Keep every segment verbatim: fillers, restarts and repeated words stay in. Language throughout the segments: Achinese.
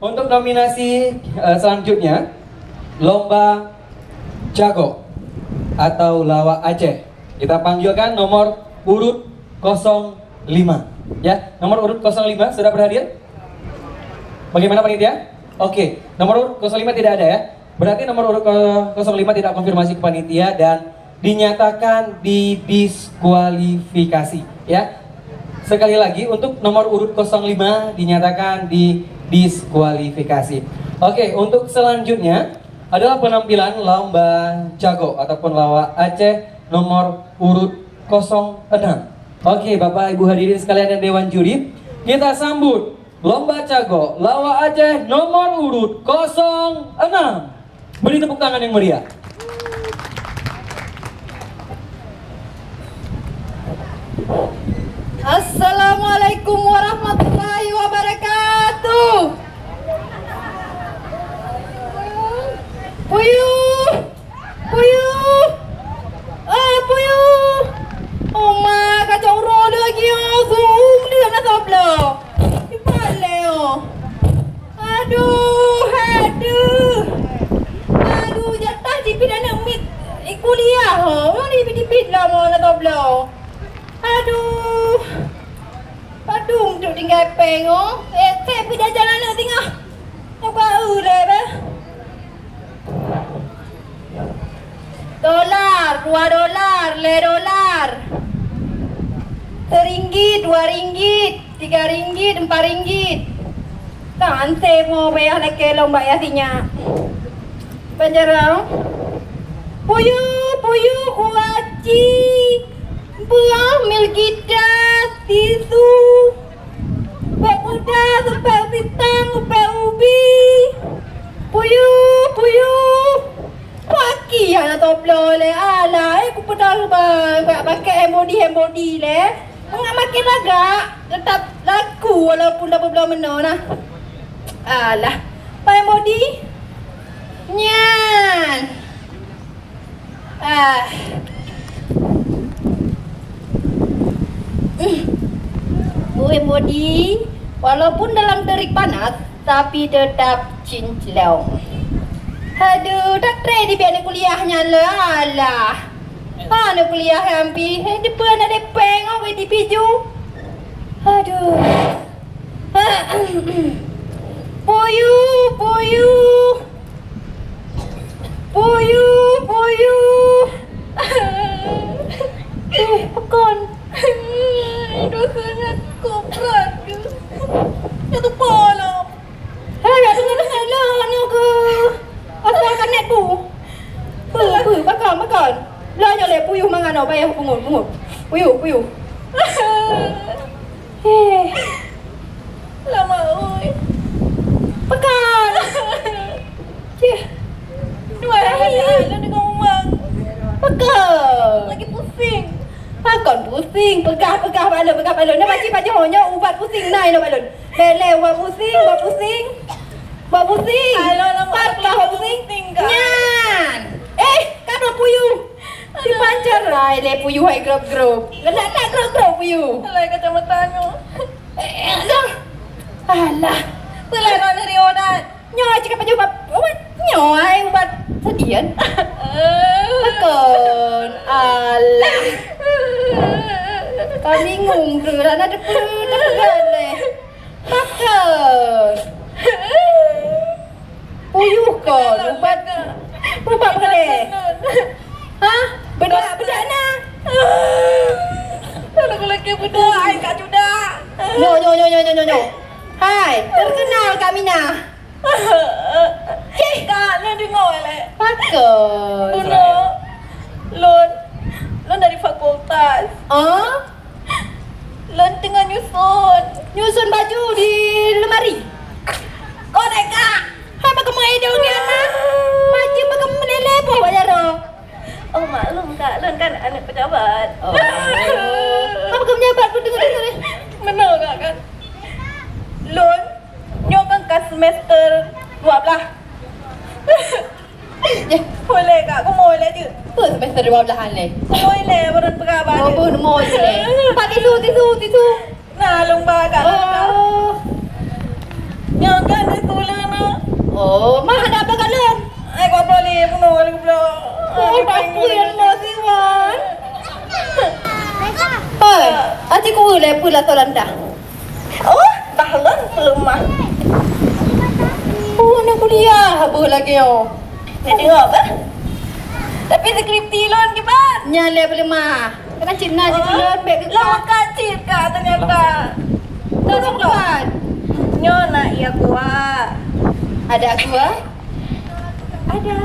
Untuk nominasi, eh, selanjutnya, lomba jago atau lawak Aceh. Kita panggilkan nomor urut kosong lima. Ya, nomor urut kosong lima sudah berhadir? Bagaimana, panitia? Oke, nomor urut kosong lima tidak ada, ya. Berarti nomor urut ko-, kosong lima tidak konfirmasi ke panitia dan dinyatakan didiskualifikasi, ya. Sekali lagi, untuk nomor urut kosong lima dinyatakan didiskualifikasi. Oke, untuk selanjutnya adalah penampilan lomba jago ataupun lawak Aceh nomor urut kosong enam. Oke, Bapak Ibu hadirin sekalian dan dewan juri, kita sambut lomba jago lawak Aceh nomor urut kosong enam. Beri tepuk tangan yang meriah. Assalamualaikum warahmatullahi wabarakatuh. Puyuh, puyuh, eh, puyuh. Oma, kacau uroe lagi, oh, zoom dia nak tabla. Di balai, oh. Aduh, aduh. Aduh, jatah jipit aneuk miet, eh, kuliah, oh. Mana jipit-jipit lah, mau nak tabla. Aduh. Padum duk tinggai péng, oh. Eh, cek peujajan aneuk singoh. Nyoe bak eu lé beh. Dolar, dua dolar, lhèe dolar. Seringgit, dua ringgit, tiga ringgit, empat ringgit. Kan semo payah lakèe lom bak yah sinyak. Panjarang. Puyuh, puyuh, kuaci. Buah, mil gitas, tisu. Bèk muda, seupèk pisang, seupèk ubi. Puyuh, puyuh. Paki hana toblo lé. Alah, eh, kupeudong bang. Bak pakai hand body, hand body lé. Mangat makin lagak, tetap laku walaupun dah beubloe meunoe nah. Alah, hand body. Nyan. Ah. Hmm. Hand body, walaupun dalam terik panas, tapi tetap cinclong. Aduh, tak tré di biar kuliah nyan lah. Alah. Ha, aneuk kuliah nyan pih, eh, di peue aneuk depeng, oh, di piju. Aduh. Puyuh, puyuh. Puyuh, puyuh. Eh, pakon. Dosa nyan kobra tu. Nyan tu polo. Hai, dak deungoe-deungoe lôn nyoe keuh. Asai kanet bu. Peue, peue, pakon, pakon. Lôn nyoe lé puyuh mangat nyoe, payah pungut, pungut. Puyuh, puyuh. Heh. Lama, oi. Pakon. Cih. Dua hari lôn deungoe umang. Pakon. Lagi pusing. Pakon pusing. Peugah, peugah bak lôn, peugah bak lôn. Nyoe pakcik pajoh nyoe ubat pusing na inoe bak lôn. Lé, lé, ubat pusing, ubat pusing. Ubat pusing. Alah, lama. Pat kah ubat pusing? Pusing kah? Nyan. Eh, ka droe puyuh. Aduh. Dipancar rai lé puyuh hai grop-grop. Keuneuk tak grop-grop puyuh. Alah, kacamata nyoe. Eh, alah. Alah. Peue lé droeneuh riweuh that? Nyoe cit ka pajoh ubat, ubat. Nyoe ai ubat sadian. Pakon. Alah. Ka bingung tu, hana teupeue, teupeue lé. Pakon. Puyuh kon, ubat, ubat peue lé? Ha? Bedak, bedak na. Kalau aku lagi bedak, ai kat judak. Nyo, nyo, nyo, nyo, nyo, nyo, nyo. Hai, terkenal kami na. Cih. Kak, lôn deungoe lé. Pakon. Bunoe. Lôn, lôn dari fakultas. Oh? Lôn teungoh nyusun. Nyusun baju di lemari? Kon, Kak. Hai, bagaimana idong ni, anak? Macam bagaimana leleh boh, Pak Jaro? Oh, maklum, Kak. Lôn kan anak pejabat. Oh. Apa kau pejabat pun dengar-dengar, eh? Meunoe, Kak, kan. Lôn, nyoe kan ka semester dua belas. Eh. Boleh, Kak. Kumoe lé jeuet. Apa semester dua belas lé? Kumoe lé, baru peugah bak. Oh, jeuet. Kumoe lé. Pak, tisu, tisu, tisu. Nah, lôn ba, Kak. Oh. Nyoe kan tisu lôn. Oh, mah ada apa kat lôn? Ai, kok boleh bunuh kali pula. Oh, takut ya, Mas Iwan. Hoi, aci kueu lé peue lasoe lantah. Oh, bah lôn peuleumah. Oh, aneuk kuliah beuh lagèe nyoe. Nak tengok bah. Tapi skripsi lôn kiban. Nyan lé peuleumah. Kan cit na cit lôn bèk keu lôn ka cit ka ternyata. Tolong lôn. Nyoe nak ya kuah. Ada kuah? Ada.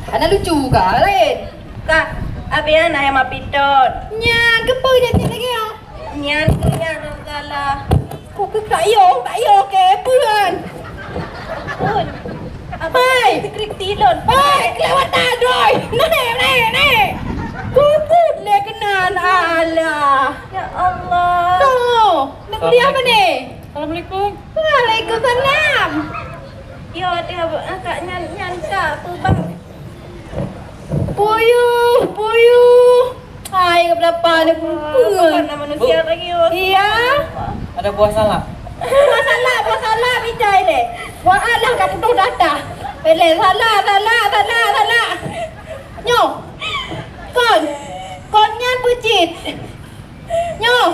Hana lucu ka lain. Ka, abis na ayam api tot. Nyan, keupeue nyan cit lagèe nyoe? Nyan, nyan, salah. Kok keu tak yo, tak yo ke, peue kan? Pun. Hai. Skripsi lôn. Hai, kelewatan, doi. Naik, naik, naik. Kukut lé keunan, alah. Ya Allah. Tuh, nak beli apa ni? Assalamualaikum. Waalaikumsalam. Yo, dia angkat nyan, nyan ka, apa bang? Puyuh, puyuh. Hai, kenapa ni? Bukan manusia lagi, oh. Iya. Ada buah salak. Buah salak, buah salak, bijai deh. Buah alah, ka putus data. Pelé, salah, salah, salah, salah. Nyoh. Kon. Kon nyan peucit. Nyoh.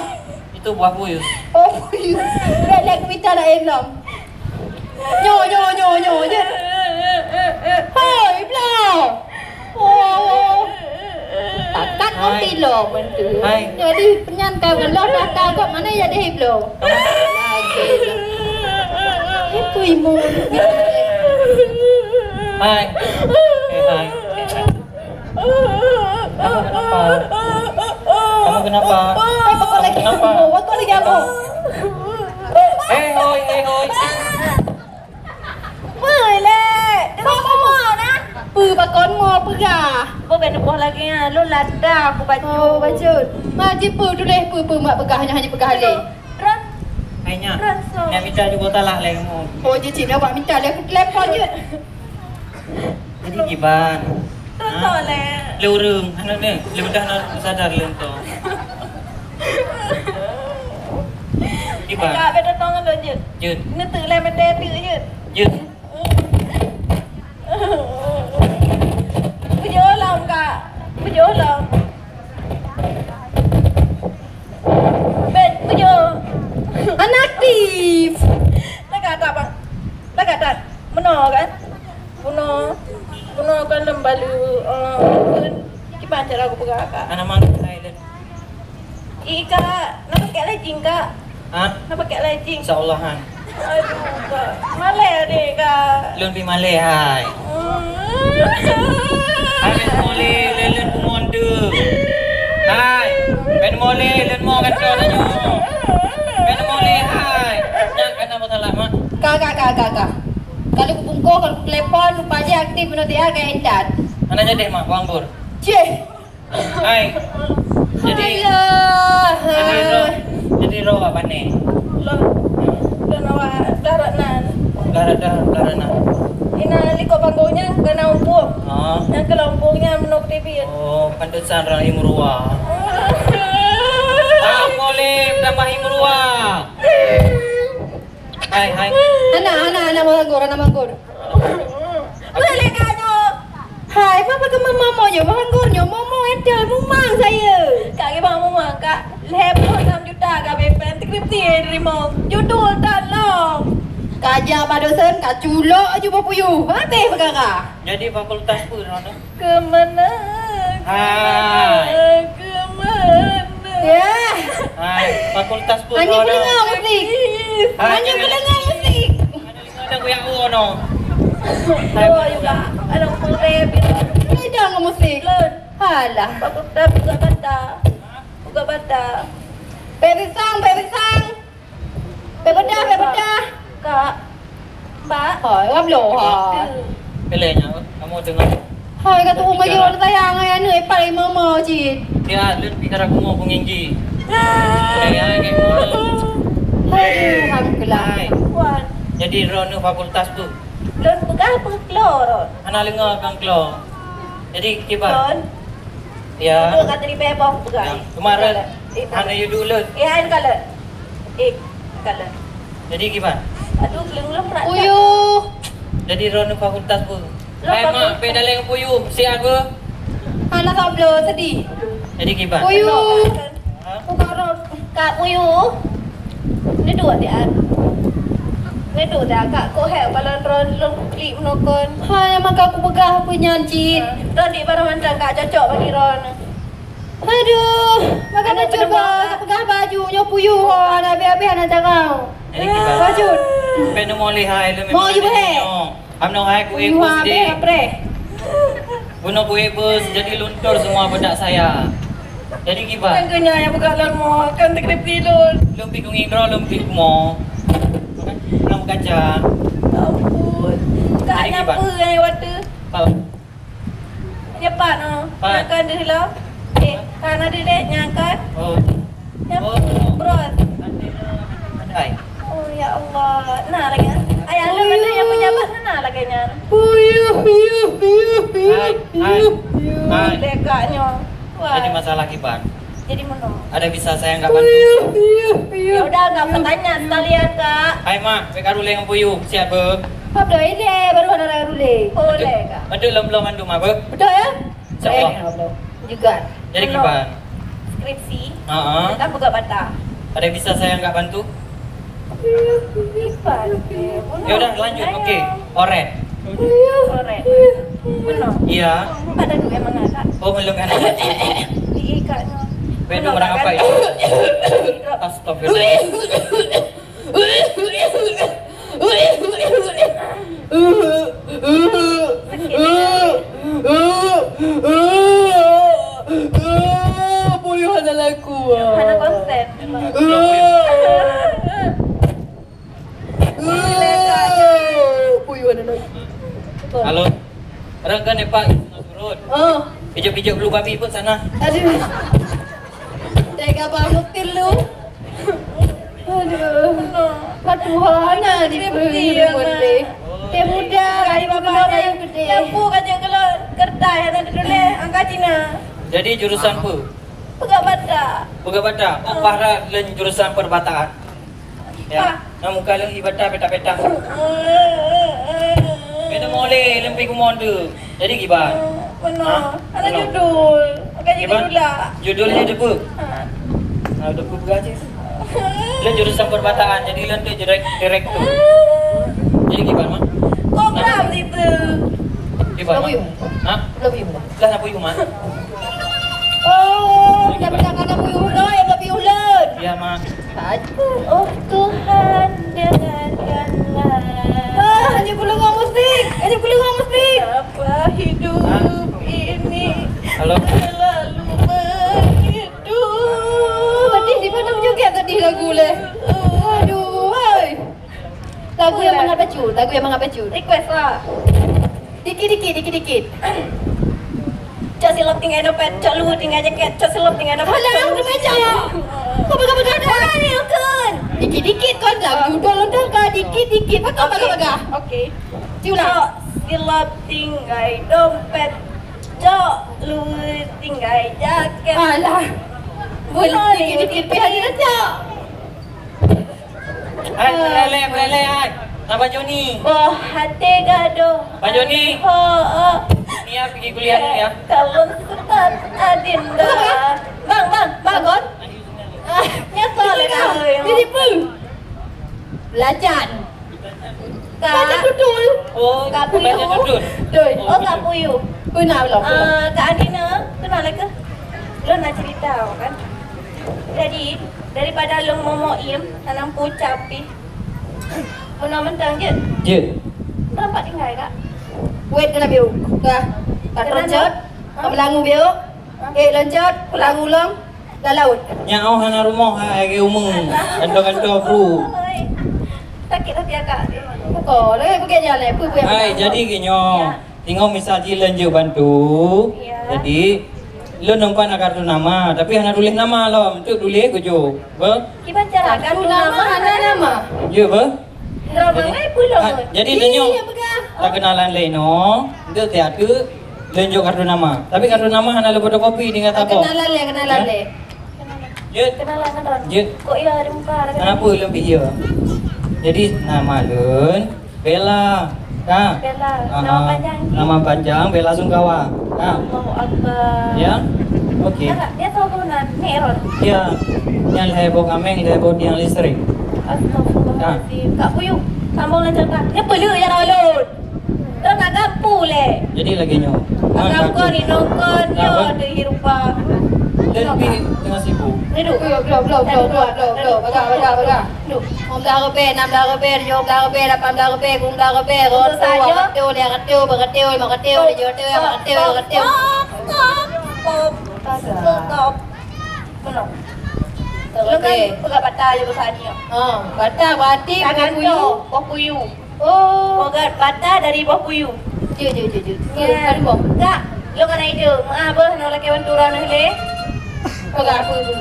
Itu buah puyuh. Oh, puyuh. Bèk lé kumita laén lom. Nyoh, nyoh, nyoh, nyoh, nyoh. Hoi, blah. Oh. Takat ngon tilo meuntui. Hai. Jadi, penyan ka geuloh dah ka gop mana ya deh, blo. Lagi. Itu imun. Hai. Eh, hai. Kamu kenapa? Kamu kenapa? Hai, pakon lagi. Kamu kenapa? Pakon lagi apa? Eh, hoi, eh, hoi. Peue lé? Deungoe peue mo na? Peue pakon mo peugah? Boh bèk neuboh lagèe nyan, lôn lada aku bacut. Oh, bacut. Ma jipeue tuléh peue-peue mak peugah nyan hana peugah lé. Ron. Hai nyan. Ron, so. Nyan mita juga talak lé kamu. Oh, jih cit awak mita lé aku telepon je. Jadi kiban. Toto lé. Lé ureueng, aneuk ni, lé mudah na sadar lé entong. Kiban. Kak, beda tong lo jut. Jut. Neuteu lé mete tu jut. Jut. Bujur lom, Kak. Bujur lom. Bet, bujur. Anak aktif. Lagak tak, Bang? Lagak tak? Meunoe kan? Meunoe, meunoe kan lom balu, eh, kiban cara aku peugah, Kak. Anak mang silent. Ih, Kak, na pakai legging, Kak? Hah? Na pakai legging? Insya Allah, han. Aduh, Kak. Malèe adék, Kak. Lôn pi malèe, hai. Hmm. Hai, bèk molèe, lôn, lôn pungon tu. Hai, bèk molèe, lôn mo kata tanyoe. Bèk molèe, hai. Nyan kata masalah, Mak. Kak, kak, kak, kak, kak. Kalau kubungkôh, kalau kutelepon, lupa aja aktif, bunoe dia kayak intat. Mana jadi, Mak, bang Bur? Cih. Hai. Jadi, Alah. Jadi roh, jadi roh apa ni? Roh, roh awak darat nan. Darat, darat, darat nan. Ina likot panggung nyan kena umpung. Oh. Nyang keu umpung nyan menok T V. Oh, pantesan rang imrua. Ah, boleh tambah imrua. Hai, hai. Hana, hana, hana manggur, hana manggur. Boleh kak nyoe. Hai, apa keu mama mo nyoe? Manggur nyoe, mama etel mumang saya. Kak geuba mumang, Kak. Lhèe ploh nam juta ka bèpèn skripsi teurimong. Judul tan lom. Ka jak bak dosen, ka culok aju bak puyuh. Habéh peukara. Jadi fakultas peue droeneuh? Keumeunang. Hai. Keumeunang. Ya. Hai, fakultas peue? Hanya keudeungoe musik. Hai. Hanya keudeungoe musik. Ada kuyak uono. Oh, juga. Ada musik. Ada musik. Halah. Fakultas buka bata. Buka bata. Perisang, perisang. Peubedah, peubedah. Kak. Mbak. Hai, wah bloe, ha. Pelenya, kamu dengar. Hai, kata umah jauh sayang, hai, anu, eh, paling mama cit. Ya, lu bicara kamu penginggi. Ya, ya, kayak gitu. Hai, alhamdulillah. Hai. Wan. Jadi, Ron, fakultas tu. Lôn peugah peue klo, Ron. Hana leunga kang klo. Jadi, kiban. Ron. Ya. Duduk kat tepi bawah peugah. Ya. Kemarin, eh, hana yue dulu. Eh, hai, kalon. Eh, kalon. Jadi, kiban. Aduh, keuleueng lôn perak. Uyuh. Di droeneuh fakultas peue? Hai mak, pèng dalèng Puyu, siat beuh. Hana sabloe, sedih. Jadi kiban? Puyu. Ha? Buka rot. Kak Puyu. Ni duek siat. Ni duek siat, Kak. Kok hek balon droen lôn klik meunokon. Hai, maka aku peugah peue nyan cit. Droen di barang mantong, Kak, cocok bagi droen. Aduh, maka aneuk cuba peugah baju nyoe Puyu ho, hana habéh-habéh hana carông. Jadi kiban? Baju. Pèng neumoleh hai lôn. Mau memang jubah, eh? Nyoe. Amno hai kuék bus deh. Bunoe kuék bus jadi luntur semua bedak saya. Jadi kiban? Kan keunya nyang peugah lôn mo, kan teukrepi lôn. Lôn pi kungieng droe, lôn pi kumo. Kan kaca. Ya ampun. Kak, jadi kiban? Nyapa nyang wateue? Pat. Nyepat noh. Pat. Nyangkan deh lah. Eh, hana deh deh, nyangkan. Oh. Nyangkan. Oh. Bros. Hai. Oh, ya Allah. Nah, lagi. Ayah lu mana yang pejabat sana lagi nyan. Hai, hai, hai. Lekaknya. Wah. Jadi masalah kiban. Jadi meunoe. Ada bisa saya nggak bantu? Ya udah, nggak usah tanya sekalian, Kak. Hai, Mak, saya ka ruleng ngon Puyu. Siap, beuh? Hop, dah ini baru ada ruleng. Boleh, Kak. Betul, belum, belum mandum, Mak, beuh? Betul, ya? Insya Allah. Eh, belum. Juga. Jadi kiban? Skripsi. Heeh. Tentang peugah bata. Ada bisa saya nggak bantu? Ya udah, lanjut. Oke. Oret. Oret. Meunoe. Iya. Ada duit mana, Kak? Oh, belum ada. Di Kak nyoe. Bèk dong orang apa itu? Astagfirullah. Puyu hana laku. Hana konsen. Puyu hana laku. Halo. Orang kan, Pak, surut. Oh. Pijak-pijak bulu babi pun sana. Aduh. Tega banget lu. Aduh. Patuhana di peureulée. Teh muda, kali bapa dah yang gede. Lampu kaca keluar kertas yang ada tulis angka Cina. Jadi jurusan apa? Peugah bata. Peugah bata. Oh, para lôn jurusan perbataan. Ya. Ah. Nah, muka lôn ibadah peta-peta. Kena moleh lôn pi kumon tu. Jadi kiban? Meunoe. Ha? Ada judul. Makanya judul lah. Judulnya debu. Ha. Ha, debu bergaji. Lôn jurusan perbataan, jadi lôn tu direk-, direktur. Jadi kiban, Mak? Kok berat itu? Kiban, Mak? Love you. Ha? Love you. Lah, love you, Mak. Oh, dah bilang anak buyuh ulôn, yang lebih ulôn. Ya, Mak. Aduh, oh Tuhan, dengarkanlah. Ah, hanya keuleueng musik, hanya keuleueng musik. Apa hidup ini selalu begitu. Halo. Pedih di mana juga tadi lagu leh. Aduh, hai. Lagu yang mangat bacut, lagu yang mangat bacut. Request lah. Dikit-dikit, dikit-dikit. Cok silop tinggai dompet, cok luwu tinggai jaket, cok silop tinggai dompet. Alah, cok luwu tinggai jaket. Kau pegang-pegang dah. Hai, Ukun. Dikit-dikit kau lagu dua lontar kau, dikit-dikit. Pegang, pegang, pegang. Okey. Cuba. Cok silop tinggai dompet, cok luwu tinggai jaket. Alah. Boleh dikit-dikit pih hanya cok. Hai, berelek, berelek, hai. Abang Joni. Boh hati gaduh. Abang Joni. Ho, oh. Ni ya, pergi kuliah ni ya. Kalau setat adinda. Bang, bang, bang. Bangun. Ah, nyata le dah. Jadi pun. Belacan. Kak. Belacan betul. Oh, Kak Puyu. Belacan betul. Betul. Oh, Kak Puyu. Pernah belum? Ah, Kak Adina, kenal ke? Belum nak cerita kan? Jadi, daripada lôn momoim, tanam pucap pih. Meunan mantong jeuet? Jeuet. Teumpat tinggai, Kak? Wet keunan biôk. Ka, ka teuncot, ka meulangu biôk. Eh, leuncot, meulangu lom, lam laôt. Nyak oh hana rumoh, hai, lagèe umeue. Gantoe-gantoe kru. Oi. Sakét hati akak. Buka, lagèe bukét jalan, peue-peue. Hai, jadi geuh nyoe. Ya. Singoh misal jih lôn jeuet bantu. Ya. Jadi, lôn nyoe pat na kartu nama, tapi hana tuléh nama lom, enteuk tuléh geujok. Beuh? Kiban cara kartu nama hana nama? Ya, beuh? Jadi, ha, jadi tanyoe, iya, peugah. Takeunalan lé nyoe, enteuk siat teuk lôn jok kartu nama. Tapi kartu nama hana lôn fotokopi tinggai tabong. Kenalan lé, kenalan lé. Ya? Jeuet. Kenalan, kenalan. Jeuet. Kok iya ada muka, ada. Kenapa lôn pih iya? Jadi, nama lôn Bella. Ka? Bella. Aha. Nama panjang? Nama panjang Bella Sungkawa. Ka? Allahu Akbar. Ya? Okey. Kakak, dia tahu pun nak ni Ron. Ya. Nyan lhèe boh kaméng, lhèe boh tiang listrik. Astagfirullahalazim. Kak Puyu, sambung lancarkan. Dia peluk ya Rolon. Terus nak gapu leh. Jadi lagi nyoe. Agam kau ni nongkon yo tu hirupa. Dan pi tengah sibuk. Duduk. Blow, blow, blow, blow, blow, blow, blow. Bagah, bagah, bagah. Duduk. Lima belas ribèe, enam belas ribèe, tujuh belas ribèe, lapan belas ribèe, dua belas ribèe, roto, dua ratus, lima ratus, tujuh ratus, lapan ratus, dua ratus. Stop, stop, stop, stop. Belum. Belum kan peugah bata je bahasa ni. Ha, bata berarti tangan boh puyu. Boh puyu. Oh. Peugah bata dari boh puyu. Jeuet, jeuet, jeuet, jeuet. Ya. Kak, lôn aneuk ide. Maaf beuh, nang lakèe bantu droeneuh lé. Peugah apa tu?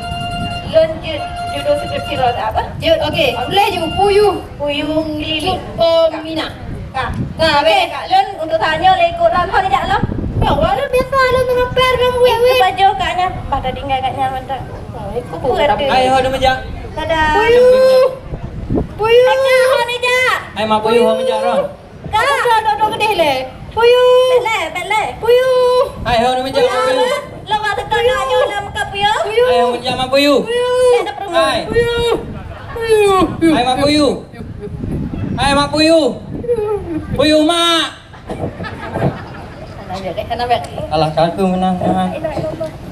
Lôn jeuet judul skripsi lôn apa? Jeuet, okey. Boleh je, puyu. Puyu ngelilin. Cut peminat. Kak. Kak, okey, Kak. Lôn untuk tanya lé ikut ram. Hon jak lom. Ya, walau biasa lôn tengah per ram wet-wet. Itu baju Kak nyan. Bah, dah tinggal Kak nyan mantap. Oh, itu apa? Hai, ho, dah meujak. Dadah. Puyu. Puyu. Kak, hon jak. Hai, mak puyu, ho meujak, Ron. Kak. Dok, dok, dok, gedeh lé. Puyu. Bèk lé, bèk lé. Puyu. Hai, ho, dah meujak, mak puyu. Lôn, lôn, lôn, lôn, lôn, lôn, puyu. Puyu. Hai, ho, meujak, mak puyu. Puyu. Bèk dah peureumeun. Hai. Puyu. Puyu. Hai, mak puyu. Hai, mak puyu. Puyu, mak. Alah, ka keuh meunan, Mak.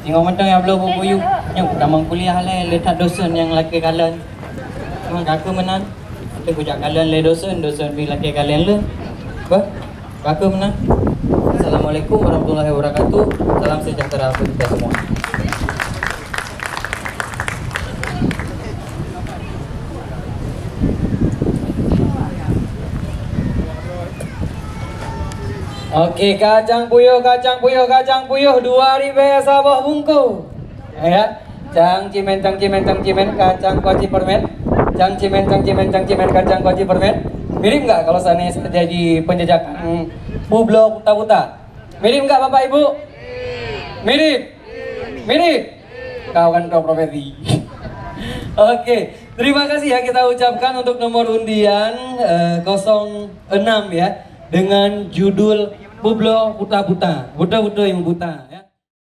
Singoh mantong nyang bloe bubuyu. Nyoe tamong kuliah lé, le that dosen nyang lakèe kalon. Memang ka keuh meunan. Tapi kujak kalon lé dosen, dosen pi lakèe kalon lé. Bah, ka keuh meunan. Assalamualaikum warahmatullahi wabarakatuh. Salam sejahtera untuk kita semua. Oke, kacang puyoh, kacang puyoh, kacang puyoh, dua ribèe saboh bungkôh. Ya. Cang cimèn, cang cimèn, cang cimèn, kacang kuaci permen. Cang cimèn, cang cimèn, cang cimèn, kacang kuaci permen. Mirip nggak kalau seandainya terjadi penjajakan bubloe buta-buta? Mirip nggak, Bapak Ibu? Mirip? Mirip? Kau kan dua profesi. Oke, terima kasih ya kita ucapkan untuk nomor undian, eh, kosong enam ya, dengan judul Bubloe Buta-Buta. Buta-buta yang buta ya.